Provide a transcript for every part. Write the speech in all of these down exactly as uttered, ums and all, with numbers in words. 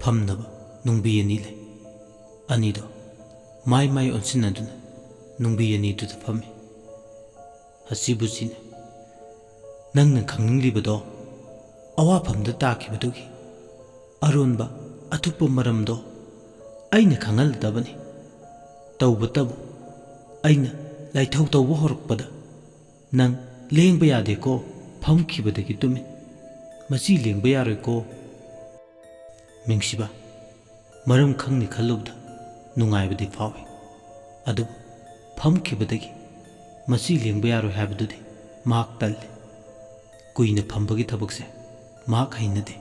ꯐꯝꯅꯕ ꯅꯨꯡꯕꯤ ꯑꯅꯤ ꯂꯩ꯫ ꯑꯅꯤꯗꯣ ꯃꯥꯏ ꯃꯥꯏ ꯑꯣꯟꯁꯤꯟꯅꯗꯨꯅ ꯅꯨꯡꯕꯤ ꯑꯅꯤꯗꯨꯗ ꯐꯝꯃꯤ꯫ ꯍꯁꯤꯕꯨꯁꯤꯅ, "ꯅꯪꯅ ꯈꯪꯅꯤꯡꯂꯤꯕꯗꯣ ꯑꯋꯥꯐꯝꯗ ꯇꯥꯈꯤꯕꯗꯨꯒꯤ ꯑꯔꯣꯟꯕ ꯑꯊꯨꯞꯄ ꯃꯔꯝꯗꯣ ꯑꯩꯅ ꯈꯪꯍꯜꯂꯗꯕꯅꯤ꯫ ꯇꯧꯕꯇꯕꯨ ꯑꯩꯅ ꯂꯥꯏꯊꯧ ꯇꯧꯕ ꯍꯧꯔꯛꯄꯗ ꯅꯪ ꯂꯦꯡꯕ ꯌꯥꯗꯦꯀꯣ, ꯐꯝꯈꯤꯕꯗꯒꯤ ꯇꯨꯃꯤꯟ꯫ ꯃꯁꯤ ꯂꯦꯡꯕ ꯌꯥꯔꯣꯏꯀꯣ꯫" ꯃꯤꯡꯁꯤꯕ, ꯃꯔꯝ ꯈꯪꯅꯤ ꯈꯜꯂꯨꯕꯗ ꯅꯨꯡꯉꯥꯏꯕꯗꯤ ꯐꯥꯎꯏ꯫ ꯑꯗꯨꯕꯨ ꯐꯝꯈꯤꯕꯗꯒꯤ ꯃꯁꯤ ꯂꯦꯡꯕ ꯌꯥꯔꯣꯏ ꯍꯥꯏꯕꯗꯨꯗꯤ ꯃꯍꯥꯛ ꯇꯜꯂꯤ꯫ ꯀꯨꯏꯅ ꯐꯝꯕꯒꯤ ꯊꯕꯛꯁꯦ ꯃꯍꯥꯛ ꯍꯩꯅꯗꯦ꯫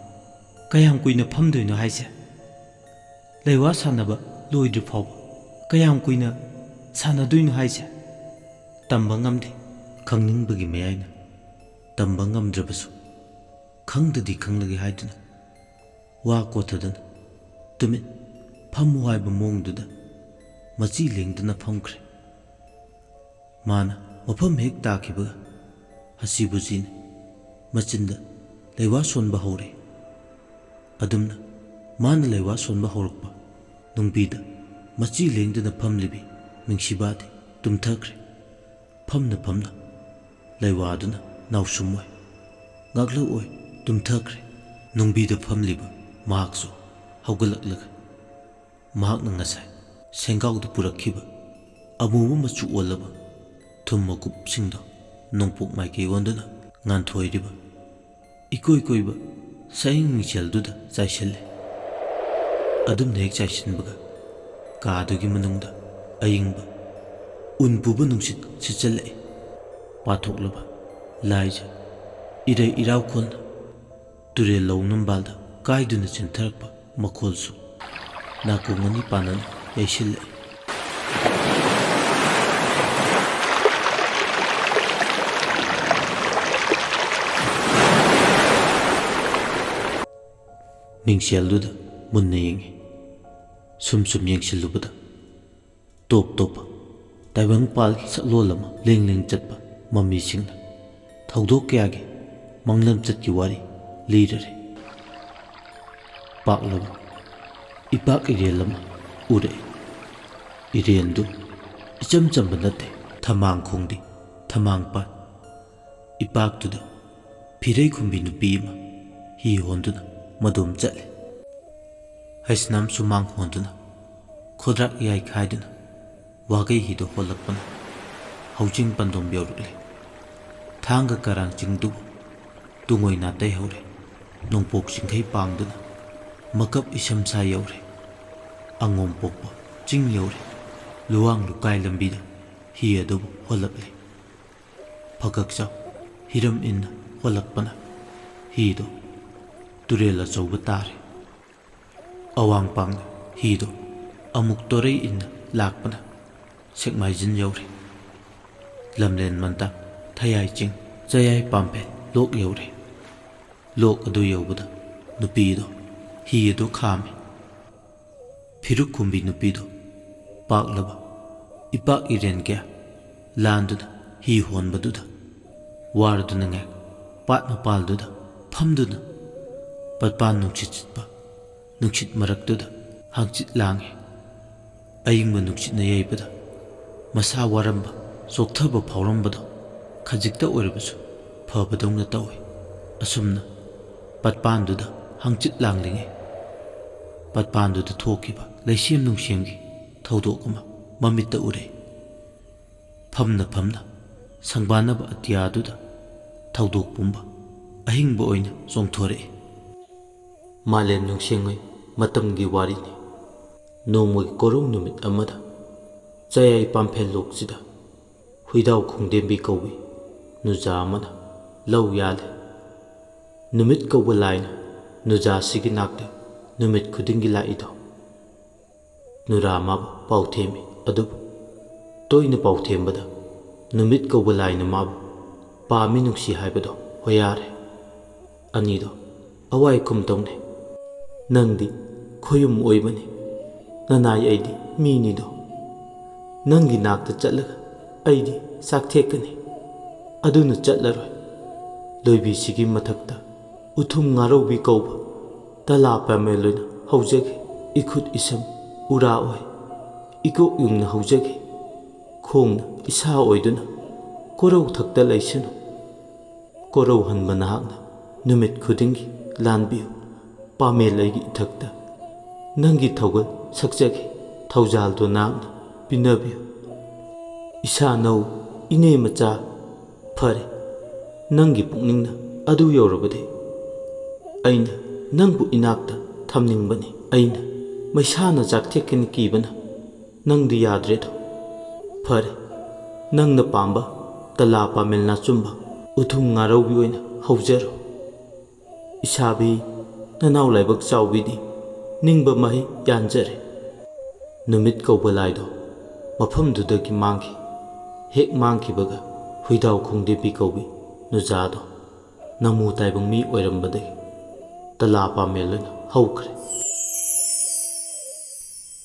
"ꯀꯌꯥꯝ ꯀꯨꯏꯅ ꯐꯝꯗꯣꯏꯅꯣ ꯍꯥꯏꯁꯦ? ꯂꯩꯋꯥ ꯁꯥꯟꯅꯕ ꯂꯣꯏꯗ꯭ꯔꯤ ꯐꯥꯎꯕ ꯀꯌꯥꯝ ꯀꯨꯏꯅ ꯁꯥꯟꯅꯗꯣꯏꯅꯣ ꯍꯥꯏꯁꯦ? ꯇꯝꯕ ꯉꯝꯗꯦ꯫" ꯈꯪꯅꯤꯡꯕꯒꯤ ꯃꯌꯥꯏꯅ ꯇꯝꯕ ꯉꯝꯗ꯭ꯔꯕꯁꯨ, ꯈꯪꯗꯗꯤ ꯈꯪꯂꯒꯦ ꯍꯥꯏꯗꯨꯅ ꯋꯥ ꯀꯣꯊꯗꯅ ꯇꯨꯃꯤꯟ ꯐꯝꯃꯨ ꯍꯥꯏꯕ ꯃꯑꯣꯡꯗꯨꯗ ꯃꯆꯤ ꯂꯦꯡꯗꯅ ꯐꯝꯈ꯭ꯔꯦ꯫ ꯃꯥꯅ ꯃꯐꯝ ꯍꯦꯛ ꯇꯥꯈꯤꯕꯒ ꯍꯁꯤꯕꯨꯖꯤꯅ ꯃꯆꯤꯟꯗ ꯂꯩꯋꯥ ꯁꯣꯟꯕ ꯍꯧꯔꯦ꯫ ꯑꯗꯨꯝꯅ ꯃꯥꯅ ꯂꯩꯋꯥ ꯁꯣꯟꯕ ꯍꯧꯔꯛꯄ ꯅꯨꯡꯕꯤꯗ ꯃꯆꯤ ꯂꯦꯡꯗꯅ ꯐꯝꯂꯤꯕꯤ ꯃꯤꯡꯁꯤꯕꯥꯗꯤ ꯇꯨꯝꯊꯈ꯭ꯔꯦ꯫ ꯐꯝꯅ ꯐꯝꯅ ꯂꯩꯋꯥꯗꯨꯅ ꯅꯥꯎꯁꯨꯝ ꯑꯣꯏ, ꯉꯥꯛꯂꯛ ꯑꯣꯏ ꯇꯨꯝꯊꯈ꯭ꯔꯦ꯫ ꯅꯨꯡꯕꯤꯗ ꯐꯝꯂꯤꯕ ꯃꯍꯥꯛꯁꯨ ꯍꯧꯒꯠꯂꯛꯂꯒ ꯃꯍꯥꯛꯅ ꯉꯁꯥꯏ ꯁꯦꯡꯒꯥꯎꯗ ꯄꯨꯔꯛꯈꯤꯕ ꯑꯃꯨꯕ ꯃꯆꯨ ꯑꯣꯜꯂꯕ ꯊꯨꯝ ꯃꯀꯨꯞꯁꯤꯡꯗꯣ ꯅꯣꯡꯄꯣꯛ ꯃꯥꯏꯀꯩ ꯑꯣꯟꯗꯨꯅ ꯉꯥꯟꯊꯣꯏꯔꯤꯕ ꯏꯀꯣꯏ ꯀꯣꯏꯕ ꯁꯛꯍꯦꯡ ꯃꯤꯡꯁꯦꯜꯗꯨꯗ ꯆꯥꯏꯁꯤꯜꯂꯦ꯫ ꯑꯗꯨꯝꯅ ꯍꯦꯛ ꯆꯥꯏꯁꯤꯟꯕꯒ ꯀꯥꯗꯨꯒꯤ ꯃꯅꯨꯡꯗ ꯑꯏꯪꯕ ꯎꯟ ꯄꯨꯕ ꯅꯨꯡꯁꯤꯠ ꯁꯤꯠꯆꯜꯂꯛꯏ꯫ ꯄꯥꯊꯣꯛꯂꯕ ꯂꯥꯏꯖ ꯏꯔꯩ ꯏꯔꯥꯎꯈꯣꯜꯅ ꯇꯨꯔꯦꯜ ꯂꯧ ꯅꯝꯕꯥꯜꯗ ꯀꯥꯏꯗꯨꯅ ꯆꯦꯟꯊꯔꯛꯄ ꯃꯈꯣꯜꯁꯨ ꯅꯥꯀꯣꯡ ꯑꯅꯤ ꯄꯥꯟꯅꯅ ꯌꯩꯁꯤꯜꯂꯛꯏ꯫ ꯃꯤꯡꯁꯦꯜꯗꯨꯗ ꯃꯨꯟꯅ ꯌꯦꯡꯉꯤ꯫ ꯁꯨꯝ ꯁꯨꯝ ꯌꯦꯡꯁꯤꯜꯂꯨꯕꯗ ꯇꯣꯞ ꯇꯣꯞꯄ ꯇꯥꯏꯕꯪꯄꯥꯜꯒꯤ ꯁꯛꯂꯣꯟ ꯑꯃ ꯂꯦꯡ ꯂꯦꯡ ꯆꯠꯄ ꯃꯃꯤꯁꯤꯡꯅ ꯊꯧꯗꯣꯛ ꯀꯌꯥꯒꯤ ꯃꯪꯂꯝꯆꯠꯀꯤ ꯋꯥꯔꯤ ꯂꯤꯔꯔꯦ꯫ ꯄꯥꯛꯂꯕ ꯏꯄꯥꯛ ꯏꯔꯦꯜ ꯑꯃ ꯎꯔꯛꯏ꯫ ꯏꯔꯦꯟꯗꯨ ꯏꯆꯝ ꯆꯝꯕ ꯅꯠꯇꯦ, ꯊꯃꯥꯡ ꯈꯣꯡꯗꯤ ꯊꯃꯥꯡ ꯄꯥꯟ꯫ ꯏꯄꯥꯛꯇꯨꯗ ꯐꯤꯔꯩ ꯈꯨꯝꯕꯤ ꯅꯨꯄꯤ ꯑꯃ ꯍꯤ ꯍꯣꯟꯗꯨꯅ ꯃꯗꯣꯝ ꯆꯠꯂꯤ꯫ ꯍꯩꯁꯅꯥꯝ ꯁꯨꯃꯥꯡ ꯍꯣꯟꯗꯨꯅ, ꯈꯣꯗ꯭ꯔꯥꯛ ꯌꯥꯏꯈꯥꯏꯗꯨꯅ ꯋꯥꯒꯩ ꯍꯤꯗꯨ ꯍꯣꯜꯂꯛꯄꯅ ꯍꯧꯖꯤꯡ ꯄꯟꯗꯣꯝ ꯌꯧꯔꯛꯂꯦ꯫ ꯊꯥꯡꯒ ꯀꯔꯥꯡ ꯆꯤꯡꯗꯨꯕꯨ ꯇꯨꯡꯑꯣꯏ ꯅꯥꯇꯩ ꯍꯧꯔꯦ꯫ ꯅꯣꯡꯄꯣꯛ ꯆꯤꯡꯈꯩ ꯄꯥꯡꯗꯨꯅ ꯃꯀꯞ ꯏꯁꯝꯁꯥ ꯌꯧꯔꯦ꯫ ꯑꯉꯣꯝ ꯄꯣꯛꯄ ꯆꯤꯡ ꯌꯧꯔꯦ꯫ ꯂꯨꯋꯥꯡ ꯂꯨꯀꯥꯏ ꯂꯝꯕꯤꯗ ꯍꯤ ꯑꯗꯨꯕꯨ ꯍꯣꯜꯂꯛꯂꯦ꯫ ꯐꯀꯛꯆꯥꯎ ꯍꯤꯔꯝ ꯏꯟꯅ ꯍꯣꯜꯂꯛꯄꯅ ꯍꯤꯗꯨ ꯇꯨꯔꯦꯜ ꯑꯆꯧꯕ ꯇꯥꯔꯦ꯫ ꯑꯋꯥꯡ ꯄꯥꯡꯅ ꯍꯤꯗꯨ ꯑꯃꯨꯛ ꯇꯣꯔꯩ ꯏꯟꯅ ꯂꯥꯛꯄꯅ ꯁꯦꯛꯃꯥꯏꯖꯤꯟ ꯌꯧꯔꯦ꯫ ꯂꯝꯂꯦꯟ ꯃꯟꯇꯥ ꯊꯌꯥꯏ ꯆꯤꯡ ꯆꯌꯥꯏ ꯄꯥꯝꯐꯦꯜ ꯂꯣꯛ ꯌꯧꯔꯦ꯫ ꯂꯣꯛ ꯑꯗꯨ ꯌꯧꯕꯗ ꯅꯨꯄꯤꯗꯨ ꯍꯤ ꯑꯗꯨ ꯈꯥꯝꯃꯤ꯫ ꯐꯤꯔꯨꯛ ꯈꯨꯝꯕꯤ ꯅꯨꯄꯤꯗꯨ ꯄꯥꯛꯂꯕ ꯏꯄꯥꯛ ꯏꯔꯦꯟ ꯀꯌꯥ ꯂꯥꯟꯗꯨꯅ ꯍꯤ ꯍꯣꯟꯕꯗꯨꯗ ꯋꯥꯔꯗꯨꯅ ꯉꯥꯏ ꯄꯥꯠ ꯃꯄꯥꯜꯗꯨꯗ ꯐꯝꯗꯨꯅ ꯄꯠꯄꯥꯟ ꯅꯨꯡꯁꯤꯠ ꯁꯤꯠꯄ ꯅꯨꯡꯁꯤꯠ ꯃꯔꯛꯇꯨꯗ ꯍꯪꯆꯤꯠ ꯂꯥꯡꯏ꯫ ꯑꯏꯪꯕ ꯅꯨꯡꯁꯤꯠꯅ ꯌꯩꯕꯗ ꯃꯁꯥ ꯋꯥꯔꯝꯕ, ꯆꯣꯛꯊꯕ ꯐꯥꯎꯔꯝꯕꯗꯣ ꯈꯖꯤꯛꯇ ꯑꯣꯏꯔꯕꯁꯨ ꯐꯕꯗꯧꯅ ꯇꯧꯏ꯫ ꯑꯁꯨꯝꯅ ꯄꯠꯄꯥꯟꯗꯨꯗ ꯍꯪꯆꯤꯠ ꯂꯥꯡꯂꯤꯉꯩ, ꯄꯠꯄꯥꯟꯗꯨꯗ ꯊꯣꯛꯈꯤꯕ ꯂꯩꯁꯦꯝ ꯅꯨꯡꯁꯦꯝꯒꯤ ꯊꯧꯗꯣꯛ ꯑꯃ ꯃꯃꯤꯠꯇ ꯎꯔꯦ꯫ ꯐꯝꯅ ꯐꯝꯅ ꯁꯪꯕꯥꯅꯕ ꯑꯇꯤꯌꯥꯗꯨꯗ ꯊꯧꯗꯣꯛ ꯄꯨꯝꯕ ꯑꯍꯤꯡꯕ ꯑꯣꯏꯅ ꯆꯣꯡꯊꯣꯔꯛꯏ꯫ ꯃꯥꯂꯦꯝ ꯅꯨꯡꯁꯦꯡꯉꯩ ꯃꯇꯝꯒꯤ ꯋꯥꯔꯤꯅꯤ꯫ ꯅꯣꯡꯃꯒꯤ ꯀꯣꯔꯧ ꯅꯨꯃꯤꯠ ꯑꯃꯗ ꯆꯌꯥꯏ ꯄꯥꯝꯐꯦꯜ ꯂꯣꯛꯁꯤꯗ ꯍꯨꯏꯗꯥꯎ ꯈꯣꯡꯗꯦꯝꯕꯤ ꯀꯧꯕꯤ ꯅꯨꯖꯥ ꯑꯃꯅ ꯂꯧ ꯌꯥꯜꯂꯤ꯫ ꯅꯨꯃꯤꯠ ꯀꯧꯕ ꯂꯥꯏꯅ ꯅꯨꯖꯥꯁꯤꯒꯤ ꯅꯥꯛꯇ ꯅꯨꯃꯤꯠ ꯈꯨꯗꯤꯡꯒꯤ ꯂꯥꯛꯏꯗꯣ꯫ ꯅꯨꯔꯥ ꯃꯥꯕꯨ ꯄꯥꯎꯊꯦꯝꯃꯤ꯫ ꯑꯗꯨꯕꯨ ꯇꯣꯏꯅ ꯄꯥꯎꯊꯦꯝꯕꯗ ꯅꯨꯃꯤꯠ ꯀꯧꯕ ꯂꯥꯏꯅ ꯃꯥꯕꯨ ꯄꯥꯝꯃꯤ ꯅꯨꯡꯁꯤ ꯍꯥꯏꯕꯗꯣ ꯍꯣꯌꯥꯔꯦ꯫ ꯑꯅꯤꯗꯣ ꯑꯋꯥꯏ ꯈꯨꯝ ꯇꯧꯅꯩ꯫ "ꯅꯪꯗꯤ ꯈꯣꯌꯨꯝ ꯑꯣꯏꯕꯅꯤ, ꯅꯅꯥꯏ ꯑꯩꯗꯤ ꯃꯤꯅꯤꯗꯣ꯫ ꯅꯪꯒꯤ ꯅꯥꯛꯇ ꯆꯠꯂꯒ ꯑꯩꯗꯤ ꯆꯥꯛꯊꯦꯛꯀꯅꯤ꯫ ꯑꯗꯨꯅ ꯆꯠꯂꯔꯣꯏ꯫ ꯂꯣꯏꯕꯤꯁꯤꯒꯤ ꯃꯊꯛꯇ ꯎꯊꯨꯝ ꯉꯥꯔꯧꯕꯤ ꯀꯧꯕ ꯇꯂꯥ ꯄꯥꯃꯦꯜ ꯑꯣꯏꯅ ꯍꯧꯖꯒꯦ꯫ ꯏꯈꯨꯠ ꯏꯁꯝ ꯎꯔꯥ ꯑꯣꯏ, ꯏꯀꯣꯛ ꯌꯨꯡꯅ ꯍꯧꯖꯒꯦ꯫ ꯈꯣꯡꯅ ꯏꯁꯥ ꯑꯣꯏꯗꯨꯅ ꯀꯣꯔꯧ ꯊꯛꯇ ꯂꯩꯁꯅꯨ꯫ ꯀꯣꯔꯧ ꯍꯟꯕ ꯅꯍꯥꯛꯅ ꯅꯨꯃꯤꯠ ꯈꯨꯗꯤꯡꯒꯤ ꯂꯥꯟꯕꯤꯌꯨ꯫ ꯄꯥꯃꯦꯜ ꯑꯩꯒꯤ ꯏꯊꯛꯇ ꯅꯪꯒꯤ ꯊꯧꯒꯜ ꯁꯛꯆꯒꯦ꯫ ꯊꯧꯖꯥꯜꯗꯣ ꯅꯍꯥꯛꯅ ꯄꯤꯅꯕꯤꯌꯨ꯫ ꯏꯁꯥ ꯅꯧ, ꯏꯅꯦ ꯃꯆꯥ꯫ ꯐꯔꯦ, ꯅꯪꯒꯤ ꯄꯨꯛꯅꯤꯡꯅ ꯑꯗꯨ ꯌꯧꯔꯕꯗꯤ ꯑꯩꯅ ꯅꯪꯕꯨ ꯏꯅꯥꯛꯇ ꯊꯝꯅꯤꯡꯕꯅꯤ꯫ ꯑꯩꯅ ꯃꯩꯁꯥꯅ ꯆꯥꯛꯊꯦꯛꯀꯅꯤ ꯀꯤꯕꯅ ꯅꯪꯗꯤ ꯌꯥꯗ꯭ꯔꯦꯗꯣ꯫ ꯐꯔꯦ, ꯅꯪꯅ ꯄꯥꯝꯕ ꯇꯂꯥ ꯄꯥꯃꯦꯜ ꯅꯥꯆꯨꯝꯕ ꯎꯊꯨꯝ ꯉꯥꯔꯧꯒꯤ ꯑꯣꯏꯅ ꯍꯧꯖꯔꯣ꯫ ꯏꯁꯥꯕꯤ, ꯅꯅꯥꯎ ꯂꯥꯏꯕꯛ ꯆꯥꯎꯕꯤꯗꯤ ꯅꯤꯡꯕ ꯃꯍꯩ ꯌꯥꯟꯖꯔꯦ꯫ ꯅꯨꯃꯤꯠ ꯀꯧꯕ ꯂꯥꯏꯗꯣ ꯃꯐꯝꯗꯨꯗꯒꯤ ꯃꯥꯡꯈꯤ꯫ ꯍꯦꯛ ꯃꯥꯡꯈꯤꯕꯒ ꯍꯨꯏꯗꯥꯎ ꯈꯣꯡꯗꯦꯕꯤ ꯀꯧꯕꯤ ꯅꯨꯖꯥꯗꯣ ꯅꯃꯨ ꯇꯥꯏꯕꯪ ꯃꯤ ꯑꯣꯏꯔꯝꯕꯗꯒꯤ ꯇꯂꯥ ꯄꯥꯃꯦꯜ ꯑꯣꯏꯅ ꯍꯧꯈ꯭ꯔꯦ꯫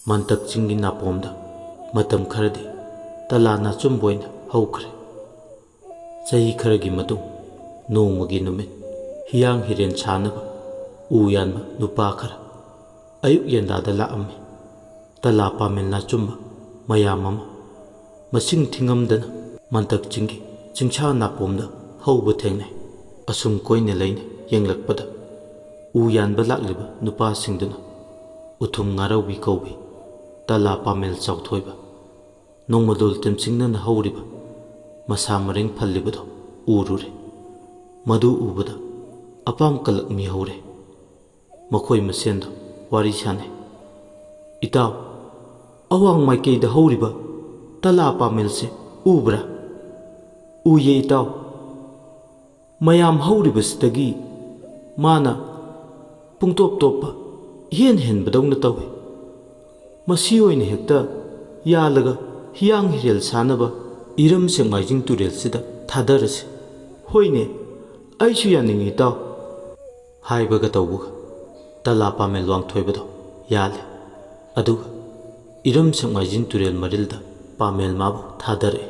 ꯃꯟꯇꯛ ꯆꯤꯡꯒꯤ ꯅꯥꯄꯣꯝꯗ ꯃꯇꯝ ꯈꯔꯗꯤ ꯇꯂꯥ ꯅꯥꯆꯨꯝꯕ ꯑꯣꯏꯅ ꯍꯧꯈ꯭ꯔꯦ꯫ ꯆꯍꯤ ꯈꯔꯒꯤ ꯃꯇꯨꯡ, ꯅꯣꯡꯃꯒꯤ ꯅꯨꯃꯤꯠ, ꯍꯤꯌꯥꯡ ꯍꯤꯔꯦꯟ ꯁꯥꯅꯕ ꯎ ꯌꯥꯟꯕ ꯅꯨꯄꯥ ꯈꯔ ꯑꯌꯨꯛ ꯌꯦꯟꯗꯥꯗ ꯂꯥꯛꯑꯝꯃꯤ꯫ ꯇꯂꯥ ꯄꯥꯃꯦꯜ ꯅꯥꯆꯨꯝꯕ ꯃꯌꯥꯝ ꯑꯃ ꯃꯁꯤꯡ ꯊꯤꯉꯝꯗꯅ ꯃꯟꯇꯛ ꯆꯤꯡꯒꯤ ꯆꯤꯡꯁꯥ ꯅꯥꯄꯣꯝꯗ ꯍꯧꯕ ꯊꯦꯡꯅꯩ꯫ ꯑꯁꯨꯝ ꯀꯣꯏꯅ ꯂꯩꯅ ꯌꯦꯡꯂꯛꯄꯗ ꯎ ꯌꯥꯟꯕ ꯂꯥꯛꯂꯤꯕ ꯅꯨꯄꯥꯁꯤꯡꯗꯨꯅ ꯎꯊꯨꯝ ꯉꯥꯔꯧꯕꯤ ꯀꯧꯕꯤ ꯇꯂꯥ ꯄꯥꯃꯦꯜ ꯆꯥꯎꯊꯣꯏꯕ ꯅꯣꯡꯃꯗꯣꯜ ꯇꯦꯝꯁꯤꯡꯅꯅ ꯍꯧꯔꯤꯕ ꯃꯁꯥ ꯃꯔꯦꯡ ꯐꯜꯂꯤꯕꯗꯣ ꯎꯔꯨꯔꯦ꯫ ꯃꯗꯨ ꯎꯕꯗ ꯑꯄꯥꯝ ꯀꯂꯛ ꯃꯤ ꯍꯧꯔꯦ꯫ ꯃꯈꯣꯏ ꯃꯁꯦꯟꯗ ꯋꯥꯔꯤ ꯁꯥꯅꯩ꯫ "ꯏꯇꯥꯎ, ꯑꯋꯥꯡ ꯃꯥꯏꯀꯩꯗ ꯍꯧꯔꯤꯕ ꯇꯂꯥ ꯄꯥꯃꯦꯜꯁꯦ ꯎꯕ꯭ꯔꯥ?" "ꯎꯏꯌꯦ ꯏꯇꯥꯎ꯫ ꯃꯌꯥꯝ ꯍꯧꯔꯤꯕꯁꯤꯗꯒꯤ ꯃꯥꯅ ꯄꯨꯡꯇꯣꯞ ꯇꯣꯞꯄ, ꯏꯍꯦꯟ ꯍꯦꯟꯕꯗꯧꯅ ꯇꯧꯏ꯫ ꯃꯁꯤ ꯑꯣꯏꯅ ꯍꯦꯛꯇ ꯌꯥꯜꯂꯒ ꯍꯤꯌꯥꯡ ꯍꯤꯔꯦꯜ ꯁꯥꯅꯕ ꯏꯔꯝ ꯁꯦꯛꯃꯥꯏꯖꯤꯡ ꯇꯨꯔꯦꯜꯁꯤꯗ ꯊꯥꯗꯔꯁꯤ꯫" "ꯍꯣꯏꯅꯦ, ꯑꯩꯁꯨ ꯌꯥꯅꯤꯡꯉꯤ ꯏꯇꯥꯎ" ꯍꯥꯏꯕꯒ ꯇꯧꯕꯒ ꯇꯂꯥ ꯄꯥꯃꯦꯜ ꯋꯥꯡꯊꯣꯏꯕꯗꯣ ꯌꯥꯜꯂꯦ꯫ ꯑꯗꯨꯒ ꯏꯔꯝ ꯁꯦꯛꯃꯥꯏꯖꯤꯡ ꯇꯨꯔꯦꯜ ꯃꯔꯤꯜꯗ ꯄꯥꯃꯦꯜ ꯃꯥꯕꯨ ꯊꯥꯗꯔꯛꯏ꯫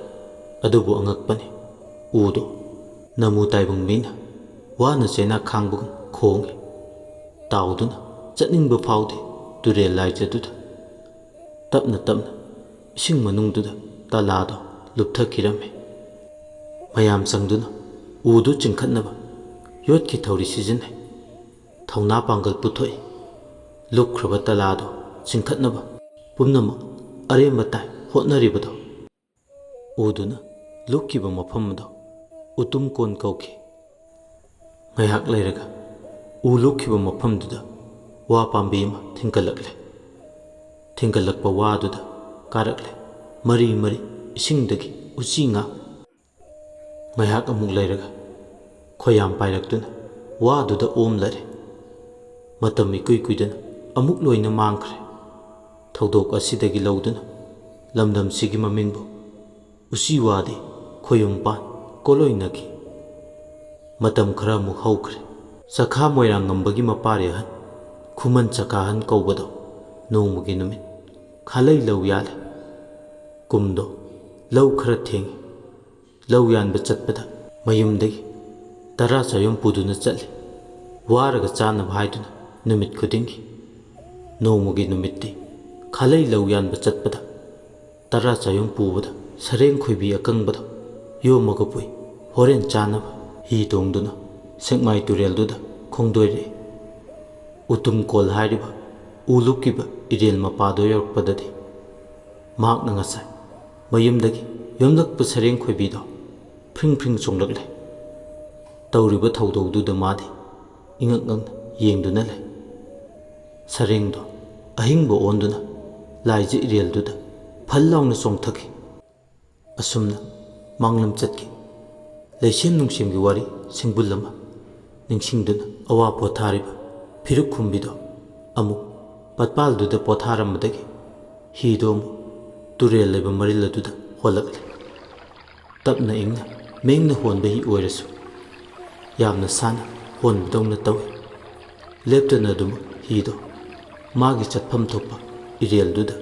ꯑꯗꯨꯕꯨ ꯑꯉꯛꯄꯅꯤ, ꯎꯗꯣ ꯅꯃꯨ ꯇꯥꯏꯕꯪ ꯃꯤꯅ ꯋꯥꯅ ꯆꯩꯅꯥ ꯈꯥꯡꯕꯒꯨꯝ ꯈꯣꯡꯏ꯫ ꯇꯥꯎꯗꯨꯅ ꯆꯠꯅꯤꯡꯕ ꯐꯥꯎꯗꯦ꯫ ꯇꯨꯔꯦꯜ ꯂꯥꯏꯖꯗꯨꯗ ꯇꯞꯅ ꯇꯞꯅ ꯏꯁꯤꯡ ꯃꯅꯨꯡꯗꯨꯗ ꯇꯂꯥꯗꯣ ꯂꯨꯞꯊꯈꯤꯔꯝꯃꯤ꯫ ꯃꯌꯥꯝ ꯆꯪꯗꯨꯅ ꯎꯗꯨ ꯆꯤꯡꯈꯠꯅꯕ ꯌꯣꯠꯀꯤ ꯊꯧꯔꯤ ꯁꯤꯖꯤꯟꯅꯩ꯫ ꯊꯧꯅꯥ ꯄꯥꯡꯒꯜ ꯄꯨꯊꯣꯛꯏ꯫ ꯂꯨꯞꯈ꯭ꯔꯕ ꯇꯂꯥꯗꯣ ꯆꯤꯡꯈꯠꯅꯕ ꯄꯨꯝꯅꯃꯛ ꯑꯔꯦꯝꯕ ꯇꯥꯏ ꯍꯣꯠꯅꯔꯤꯕꯗꯣ꯫ ꯎꯗꯨꯅ ꯂꯨꯞꯈꯤꯕ ꯃꯐꯝ ꯑꯗꯨ ꯎꯇꯨꯝ ꯀꯣꯟ ꯀꯧꯈꯤ꯫ ꯉꯥꯏꯍꯥꯛ ꯂꯩꯔꯒ ꯎ ꯂꯨꯞꯈꯤꯕ ꯃꯐꯝꯗꯨꯗ ꯋꯥ ꯄꯥꯝꯕꯤ ꯑꯃ ꯊꯤꯡꯒꯠꯂꯛꯂꯦ꯫ ꯊꯤꯡꯒꯠꯂꯛꯄ ꯋꯥꯗꯨꯗ ꯀꯥꯔꯛꯂꯦ ꯃꯔꯤ ꯃꯔꯤ ꯏꯁꯤꯡꯗꯒꯤ ꯎꯆꯤ ꯉꯥ꯫ ꯉꯥꯏꯍꯥꯛ ꯑꯃꯨꯛ ꯂꯩꯔꯒ ꯈꯣꯏꯌꯥꯝ ꯄꯥꯏꯔꯛꯇꯨꯅ ꯋꯥꯗꯨꯗ ꯑꯣꯝꯂꯔꯦ꯫ ꯃꯇꯝ ꯏꯀꯨꯏ ꯀꯨꯏꯗꯅ ꯑꯃꯨꯛ ꯂꯣꯏꯅ ꯃꯥꯡꯈ꯭ꯔꯦ꯫ ꯊꯧꯗꯣꯛ ꯑꯁꯤꯗꯒꯤ ꯂꯧꯗꯨꯅ ꯂꯝꯗꯝꯁꯤꯒꯤ ꯃꯃꯤꯡꯕꯨ ꯎꯆꯤꯋꯥꯗꯤ ꯈꯣꯌꯨꯝꯄꯥꯟ ꯀꯣꯂꯣꯏꯅꯈꯤ꯫ ꯃꯇꯝ ꯈꯔ ꯑꯃꯨꯛ ꯍꯧꯈ꯭ꯔꯦ꯫ ꯆꯈꯥ ꯃꯣꯏꯔꯥꯡꯉꯝꯕꯒꯤ ꯃꯄꯥꯔꯤ ꯑꯍꯟ ꯈꯨꯃꯟ ꯆꯀꯥꯍꯟ ꯀꯧꯕꯗꯣ ꯅꯣꯡꯃꯒꯤ ꯅꯨꯃꯤꯠ ꯈꯥꯂꯩ ꯂꯧ ꯌꯥꯜꯂꯦ꯫ ꯀꯨꯝꯗꯣ ꯂꯧ ꯈꯔ ꯊꯦꯡꯉꯤ꯫ ꯂꯧ ꯌꯥꯟꯕ ꯆꯠꯄꯗ ꯃꯌꯨꯝꯗꯒꯤ ꯇꯔꯥ ꯆꯌꯣꯝ ꯄꯨꯗꯨꯅ ꯆꯠꯂꯤ꯫ ꯋꯥꯔꯒ ꯆꯥꯅꯕ ꯍꯥꯏꯗꯨꯅ ꯅꯨꯃꯤꯠ ꯈꯨꯗꯤꯡꯒꯤ꯫ ꯅꯣꯡꯃꯒꯤ ꯅꯨꯃꯤꯠꯇꯤ ꯈꯥꯂꯩ ꯂꯧ ꯌꯥꯟꯕ ꯆꯠꯄꯗ ꯇꯔꯥ ꯆꯌꯣꯝ ꯄꯨꯕꯗ ꯁꯔꯦꯡ ꯈꯣꯏꯕꯤ ꯑꯀꯪꯕꯗꯣ ꯌꯣꯝꯃꯒ ꯄꯨꯏ꯫ ꯍꯣꯔꯦꯟ ꯆꯥꯅꯕ ꯍꯤ ꯇꯣꯡꯗꯨꯅ ꯁꯦꯛꯃꯥꯏ ꯇꯨꯔꯦꯜꯗꯨꯗ ꯈꯣꯡꯗꯣꯏꯔꯛꯏ꯫ ꯎꯇꯨꯝ ꯀꯣꯜ ꯍꯥꯏꯔꯤꯕ ꯎ ꯂꯨꯞꯈꯤꯕ ꯏꯔꯦꯜ ꯃꯄꯥꯗꯣ ꯌꯧꯔꯛꯄꯗꯗꯤ ꯃꯍꯥꯛꯅ ꯉꯁꯥꯏ ꯃꯌꯨꯝꯗꯒꯤ ꯌꯣꯝꯂꯛꯄ ꯁꯔꯦꯡ ꯈꯣꯏꯕꯤꯗꯣ ꯐ꯭ꯔꯤꯡ ꯐ꯭ꯔꯤꯡ ꯆꯣꯡꯂꯛꯂꯦ꯫ ꯇꯧꯔꯤꯕ ꯊꯧꯗꯧꯗꯨꯗ ꯃꯥꯗꯤ ꯏꯉꯛ ꯉꯛꯅ ꯌꯦꯡꯗꯨꯅ ꯂꯩ꯫ ꯁꯔꯦꯡꯗꯣ ꯑꯍꯤꯡꯕ ꯑꯣꯟꯗꯨꯅ ꯂꯥꯏꯖ ꯏꯔꯦꯜꯗꯨꯗ ꯐꯜ ꯂꯥꯎꯅ ꯆꯣꯡꯊꯈꯤ꯫ ꯑꯁꯨꯝꯅ ꯃꯥꯡꯂꯝ ꯆꯠꯈꯤ꯫ ꯂꯩꯁꯦꯝ ꯅꯨꯡꯁꯦꯝꯒꯤ ꯋꯥꯔꯤ ꯁꯤꯡꯕꯨꯜ ꯑꯃ ꯅꯤꯡꯁꯤꯡꯗꯨꯅ ꯑꯋꯥ ꯄꯣꯊꯥꯔꯤꯕ ꯐꯤꯔꯨꯛ ꯈꯨꯝꯕꯤꯗꯣ ꯑꯃꯨꯛ ꯄꯠꯄꯥꯜꯗꯨꯗ ꯄꯣꯊꯥꯔꯝꯕꯗꯒꯤ ꯍꯤꯗꯣ ꯑꯃꯨꯛ ꯇꯨꯔꯦꯜ ꯂꯩꯕ ꯃꯔꯤꯜ ꯑꯗꯨꯗ ꯍꯣꯜꯂꯛꯂꯦ꯫ ꯇꯞꯅ ꯏꯪꯅ ꯃꯦꯡꯅ ꯍꯣꯟꯕ ꯍꯤ ꯑꯣꯏꯔꯁꯨ ꯌꯥꯝꯅ ꯁꯥꯟꯅ ꯍꯣꯟꯕꯗꯧꯅ ꯇꯧꯏ꯫ ꯂꯦꯞꯇꯅ ꯑꯗꯨꯃꯛ ꯍꯤꯗꯣ ꯃꯥꯒꯤ ꯆꯠꯐꯝ ꯊꯣꯛꯄ ꯏꯔꯦꯜꯗꯨꯗ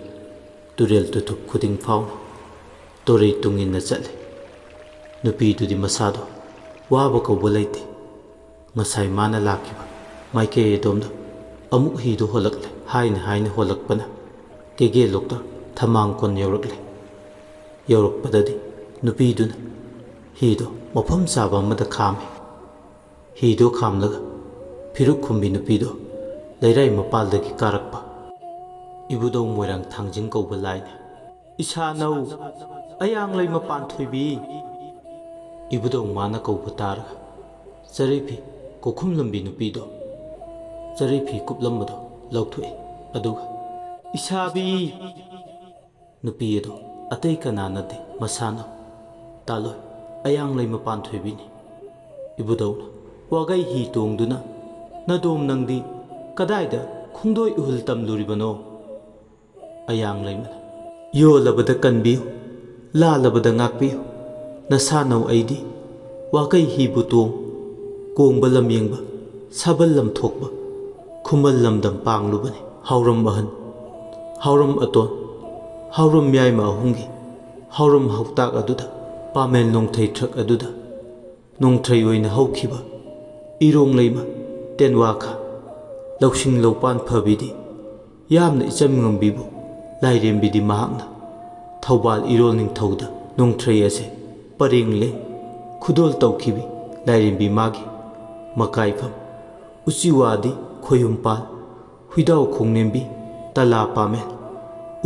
ꯇꯨꯔꯦꯜ ꯇꯨꯊꯨꯞ ꯈꯨꯗꯤꯡ ꯐꯥꯎꯅ ꯇꯣꯔꯩ ꯇꯨꯡꯏꯟꯅ ꯆꯠꯂꯤ꯫ ꯅꯨꯄꯤꯗꯨꯗꯤ ꯃꯁꯥꯗꯣ ꯋꯥꯕ ꯀꯧꯕ ꯂꯩꯇꯦ꯫ ꯉꯁꯥꯏ ꯃꯥꯅ ꯂꯥꯛꯈꯤꯕ ꯃꯥꯏꯀꯩ ꯑꯗꯣꯝꯗ ꯑꯃꯨꯛ ꯍꯤꯗꯨ ꯍꯣꯜꯂꯛꯂꯦ꯫ ꯍꯥꯏꯅ ꯍꯥꯏꯅ ꯍꯣꯜꯂꯛꯄꯅ ꯀꯦꯒꯦ ꯂꯣꯛꯇ ꯊꯃꯥꯡ ꯀꯣꯟ ꯌꯧꯔꯛꯂꯦ꯫ ꯌꯧꯔꯛꯄꯗꯗꯤ ꯅꯨꯄꯤꯗꯨꯅ ꯍꯤꯗꯣ ꯃꯐꯝ ꯆꯥꯕ ꯑꯃꯗ ꯈꯥꯝꯃꯤ꯫ ꯍꯤꯗꯣ ꯈꯥꯝꯂꯒ ꯐꯤꯔꯨꯛ ꯈꯨꯝꯕꯤ ꯅꯨꯄꯤꯗꯣ ꯂꯩꯔꯥꯏ ꯃꯄꯥꯜꯗꯒꯤ ꯀꯥꯔꯛꯄ ꯏꯕꯨꯙꯧ ꯃꯣꯏꯔꯥꯡ ꯊꯥꯡꯖꯤꯡ ꯀꯧꯕ ꯂꯥꯏꯅꯤ꯫ "ꯏꯁꯥꯅꯧ, ꯑꯌꯥꯡ ꯂꯩꯃ ꯄꯥꯟꯊꯣꯏꯕꯤ!" ꯏꯕꯨꯙꯧ ꯃꯥꯅ ꯀꯧꯕ ꯇꯥꯔꯒ ꯆꯔꯩꯐꯤ ꯀꯣꯈꯨꯝ ꯂꯝꯕꯤ ꯅꯨꯄꯤꯗꯣ ꯆꯔꯩꯐꯤ ꯀꯨꯞꯂꯝꯕꯗꯣ ꯂꯧꯊꯣꯛꯏ꯫ ꯑꯗꯨꯒ "ꯏꯁꯥꯕꯤ!" ꯅꯨꯄꯤ ꯑꯗꯣ ꯑꯇꯩ ꯀꯅꯥ ꯅꯠꯇꯦ, ꯃꯁꯥꯅ ꯇꯥꯂꯣꯏ, ꯑꯌꯥꯡ ꯂꯩꯃ ꯄꯥꯟꯊꯣꯏꯕꯤꯅꯤ꯫ ꯏꯕꯨꯙꯧꯅ, "ꯋꯥꯒꯩ ꯍꯤ ꯇꯣꯡꯗꯨꯅ ꯅꯗꯣꯝ ꯅꯪꯗꯤ ꯀꯗꯥꯏꯗ ꯈꯣꯡꯗꯣꯏ ꯎꯍꯨꯜ ꯇꯝꯂꯨꯔꯤꯕꯅꯣ?" ꯑꯌꯥꯡ ꯂꯩꯃꯅ, "ꯌꯣꯜꯂꯕꯗ ꯀꯟꯕꯤꯌꯨ, ꯂꯥꯜꯂꯕꯗ ꯉꯥꯛꯄꯤꯌꯨ꯫ ꯅꯁꯥꯅꯧ ꯑꯩꯗꯤ ꯋꯥꯒꯩ ꯍꯤꯕꯨ ꯇꯣꯡ, ꯀꯣꯡꯕ ꯂꯝ ꯌꯦꯡꯕ, ꯁꯥꯕꯜ ꯂꯝ ꯊꯣꯛꯄ, ꯈꯨꯃꯜ ꯂꯝꯗꯝ ꯄꯥꯡꯂꯨꯕꯅꯤ꯫ ꯍꯥꯎꯔꯝ ꯑꯍꯟ, ꯍꯥꯎꯔꯝ ꯑꯇꯣꯟ, ꯍꯥꯎꯔꯝ ꯌꯥꯏꯃ ꯑꯍꯨꯝꯒꯤ ꯍꯥꯎꯔꯝ ꯍꯧꯇꯥꯛ ꯑꯗꯨꯗ, ꯄꯥꯃꯦꯜ ꯅꯣꯡꯊꯩ ꯊ꯭ꯔꯛ ꯑꯗꯨꯗ, ꯅꯣꯡꯊ꯭ꯔꯩ ꯑꯣꯏꯅ ꯍꯧꯈꯤꯕ ꯏꯔꯣꯡ ꯂꯩꯃ ꯇꯦꯟꯋꯥꯈꯥ, ꯂꯧꯁꯤꯡ ꯂꯧꯄꯥꯟ ꯐꯕꯤꯗꯤ ꯌꯥꯝꯅ ꯏꯆꯝ ꯉꯝꯕꯤꯕꯨ ꯂꯥꯏꯔꯦꯝꯕꯤꯗꯤ ꯃꯍꯥꯛꯅ ꯊꯧꯕꯥꯜ ꯏꯔꯣꯜ ꯅꯤꯡꯊꯧꯗ ꯅꯣꯡꯊ꯭ꯔꯩ ꯑꯁꯦ ꯄꯔꯦꯡ ꯂꯦꯡ ꯈꯨꯗꯣꯜ ꯇꯧꯈꯤꯕꯤ ꯂꯥꯏꯔꯦꯝꯕꯤ ꯃꯥꯒꯤ ꯃꯀꯥꯏꯐꯝ ꯎꯆꯤꯋꯥꯗꯤ ꯈꯣꯏꯌꯨꯝꯄꯥꯜ ꯍꯨꯏꯗꯥꯎ ꯈꯣꯡꯅꯦꯝꯕꯤ ꯇꯂꯥ ꯄꯥꯃꯦꯜ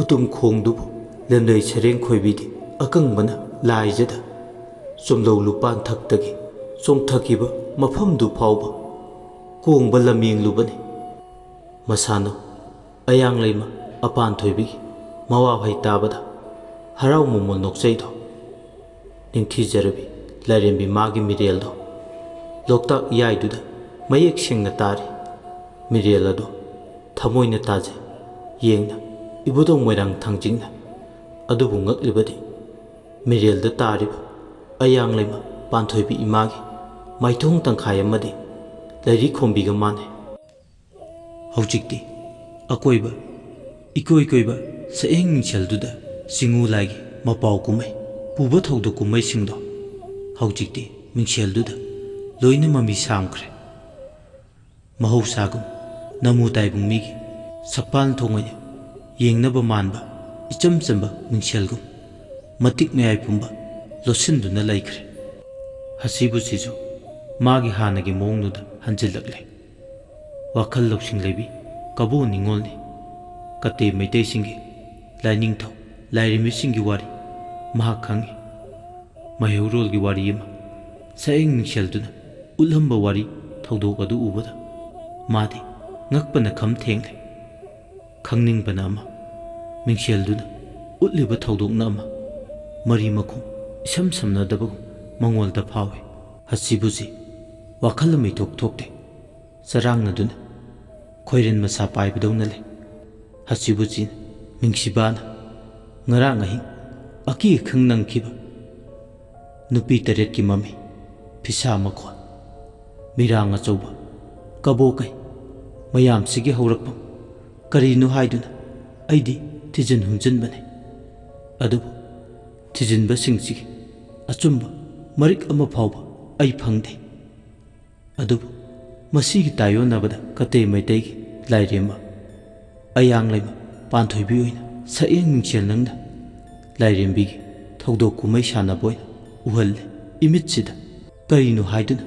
ꯎꯇꯨꯝ ꯈꯣꯡꯗꯨꯕꯨ ꯂꯦꯝꯂꯩ ꯁꯔꯦꯡ ꯈꯣꯏꯕꯤꯗꯤ ꯑꯀꯪꯕꯅ ꯂꯥꯏꯖꯗ ꯆꯣꯝꯂꯧ ꯂꯨꯄꯥꯟ ꯊꯛꯇꯒꯤ ꯆꯣꯡꯊꯈꯤꯕ ꯃꯐꯝꯗꯨ ꯐꯥꯎꯕ ꯀꯣꯡꯕ ꯂꯝꯌꯦꯡꯂꯨꯕꯅꯤ꯫ ꯃꯁꯥꯅꯧ ꯑꯌꯥꯡ ꯂꯩꯃ ꯑꯄꯥꯟ ꯊꯣꯏꯕꯤꯒꯤ ꯃꯋꯥ ꯍꯩ ꯇꯥꯕꯗ ꯍꯔꯥꯎ ꯃꯣꯃꯣꯟ ꯅꯣꯛꯆꯩꯗꯣ ꯅꯤꯡꯊꯤꯖꯔꯕꯤ ꯂꯥꯏꯔꯦꯝꯕꯤ ꯃꯥꯒꯤ ꯃꯤꯔꯦꯜꯗꯣ ꯂꯣꯛꯇꯥꯛ ꯏꯌꯥꯏꯗꯨꯗ ꯃꯌꯦꯛ ꯁꯦꯡꯅ ꯇꯥꯔꯤ꯫ ꯃꯤꯔꯦꯜ ꯑꯗꯣ ꯊꯃꯣꯏꯅ ꯇꯥꯖꯩ ꯌꯦꯡꯅ ꯏꯕꯨꯙꯧ ꯃꯣꯏꯔꯥꯡ ꯊꯥꯡꯖꯤꯡꯅ꯫ ꯑꯗꯨꯕꯨ ꯉꯛꯂꯤꯕꯗꯤ ꯃꯤꯔꯦꯜꯗ ꯇꯥꯔꯤꯕ ꯑꯌꯥꯡ ꯂꯩꯃ ꯄꯥꯟꯊꯣꯏꯕꯤ ꯏꯃꯥꯒꯤ ꯃꯥꯏꯊꯣꯡ ꯇꯪꯈꯥꯏ ꯑꯃꯗꯤ ꯂꯥꯏꯔꯤꯛ ꯈꯣꯝꯕꯤꯒ ꯃꯥꯟꯅꯩ꯫ ꯍꯧꯖꯤꯛꯇꯤ ꯑꯀꯣꯏꯕ ꯏꯀꯣꯏ ꯀꯣꯏꯕ ꯁꯛꯍꯦꯡ ꯃꯤꯡꯁꯦꯜꯗꯨꯗ ꯆꯤꯡꯉꯨ ꯂꯥꯏꯒꯤ ꯃꯄꯥꯎ ꯀꯨꯝꯍꯩ, ꯄꯨꯕ ꯊꯧꯗꯣꯛ ꯀꯨꯝꯍꯩꯁꯤꯡꯗꯣ ꯍꯧꯖꯤꯛꯇꯤ ꯃꯤꯡꯁꯦꯜꯗꯨꯗ ꯂꯣꯏꯅ ꯃꯃꯤ ꯁꯥꯝꯈ꯭ꯔꯦ꯫ ꯃꯍꯧꯁꯥꯒꯨꯝ ꯅꯃꯨ ꯇꯥꯏꯕꯪ ꯃꯤꯒꯤ ꯁꯛꯄꯥꯜ ꯊꯣꯡ ꯑꯣꯏꯅ ꯌꯦꯡꯅꯕ ꯃꯥꯟꯕ ꯏꯆꯝ ꯆꯝꯕ ꯃꯤꯡꯁꯦꯜꯒꯨꯝ ꯃꯇꯤꯛ ꯃꯌꯥꯏ ꯄꯨꯝꯕ ꯂꯣꯠꯁꯤꯟꯗꯨꯅ ꯂꯩꯈ꯭ꯔꯦ꯫ ꯍꯁꯤꯕꯨꯁꯤꯁꯨ ꯃꯥꯒꯤ ꯍꯥꯟꯅꯒꯤ ꯃꯑꯣꯡꯗꯨꯗ ꯍꯟꯖꯤꯜꯂꯛꯂꯦ꯫ ꯋꯥꯈꯜ ꯂꯧꯁꯤꯡ ꯂꯩꯕꯤ ꯀꯕꯣ ꯅꯤꯉꯣꯜꯅꯤ꯫ ꯀꯇꯦ ꯃꯩꯇꯩꯁꯤꯡꯒꯤ ꯂꯥꯏꯅꯤꯡꯊꯧ ꯂꯥꯏꯔꯦꯝꯕꯤꯁꯤꯡꯒꯤ ꯋꯥꯔꯤ ꯃꯍꯥꯛ ꯈꯪꯏ꯫ ꯃꯩꯍꯧꯔꯣꯜꯒꯤ ꯋꯥꯔꯤ ꯑꯃ ꯁꯛꯍꯦꯡ ꯃꯤꯡꯁꯦꯜꯗꯨꯅ ꯎꯠꯂꯝꯕ ꯋꯥꯔꯤ ꯊꯧꯗꯣꯛ ꯑꯗꯨ ꯎꯕꯗ ꯃꯥꯗꯤ ꯉꯛꯄꯅ ꯈꯝ ꯊꯦꯡꯂꯦ꯫ ꯈꯪꯅꯤꯡꯕꯅ ꯑꯃ, ꯃꯤꯡꯁꯦꯜꯗꯨꯅ ꯎꯠꯂꯤꯕ ꯊꯧꯗꯣꯛꯅ ꯑꯃ, ꯃꯔꯤ ꯃꯈꯣꯡ ꯏꯁꯝ ꯁꯝꯅꯗꯕꯒꯨꯝ ꯃꯉꯣꯜꯗ ꯐꯥꯎꯏ꯫ ꯍꯁꯤꯕꯨꯁꯤ ꯋꯥꯈꯜ ꯑꯃ ꯏꯊꯣꯛ ꯊꯣꯛꯇꯦ꯫ ꯆꯔꯥꯡꯅꯗꯨꯅ ꯈꯣꯏꯔꯦꯟ ꯃꯁꯥ ꯄꯥꯏꯕꯗꯧꯅ ꯂꯩ꯫ ꯍꯁꯤꯕꯨꯆꯤꯅ ꯃꯤꯡꯁꯤꯕꯥꯅ ꯉꯔꯥꯡ ꯑꯍꯤꯡ ꯑꯀꯤ ꯑꯈꯪ ꯅꯪꯈꯤꯕ ꯅꯨꯄꯤ ꯇꯔꯦꯠꯀꯤ ꯃꯃꯤ, ꯐꯤꯁꯥ ꯃꯈꯣꯜ, ꯃꯤꯔꯥꯡ ꯑꯆꯧꯕ, ꯀꯕꯣꯀꯩ ꯃꯌꯥꯝꯁꯤꯒꯤ ꯍꯧꯔꯛꯐꯝ ꯀꯔꯤꯅꯣ ꯍꯥꯏꯗꯨꯅ ꯑꯩꯗꯤ ꯊꯤꯖꯤꯟ ꯍꯨꯝꯖꯤꯟꯕꯅꯤ꯫ ꯑꯗꯨꯕꯨ ꯊꯤꯖꯤꯟꯕꯁꯤꯡꯁꯤꯒꯤ ꯑꯆꯨꯝꯕ ꯃꯔꯤꯛ ꯑꯃ ꯐꯥꯎꯕ ꯑꯩ ꯐꯪꯗꯦ꯫ ꯑꯗꯨꯕꯨ ꯃꯁꯤꯒꯤ ꯇꯥꯏꯌꯣꯟꯅꯕꯗ ꯀꯇꯦ ꯃꯩꯇꯩꯒꯤ ꯂꯥꯏꯔꯦꯝꯕ ꯑꯌꯥꯡꯂꯩꯃ ꯄꯥꯟꯊꯣꯏꯕꯤ ꯑꯣꯏꯅ ꯁꯛꯌꯦꯡ ꯃꯤꯡꯁꯦꯜ ꯅꯪꯅ ꯂꯥꯏꯔꯦꯝꯕꯤꯒꯤ ꯊꯧꯗꯣꯛ ꯀꯨꯝꯍꯩ ꯁꯥꯟꯅꯕ ꯑꯣꯏꯅ ꯎꯍꯜꯂꯦ꯫ ꯏꯃꯤꯠꯁꯤꯗ ꯀꯔꯤꯅꯣ ꯍꯥꯏꯗꯨꯅ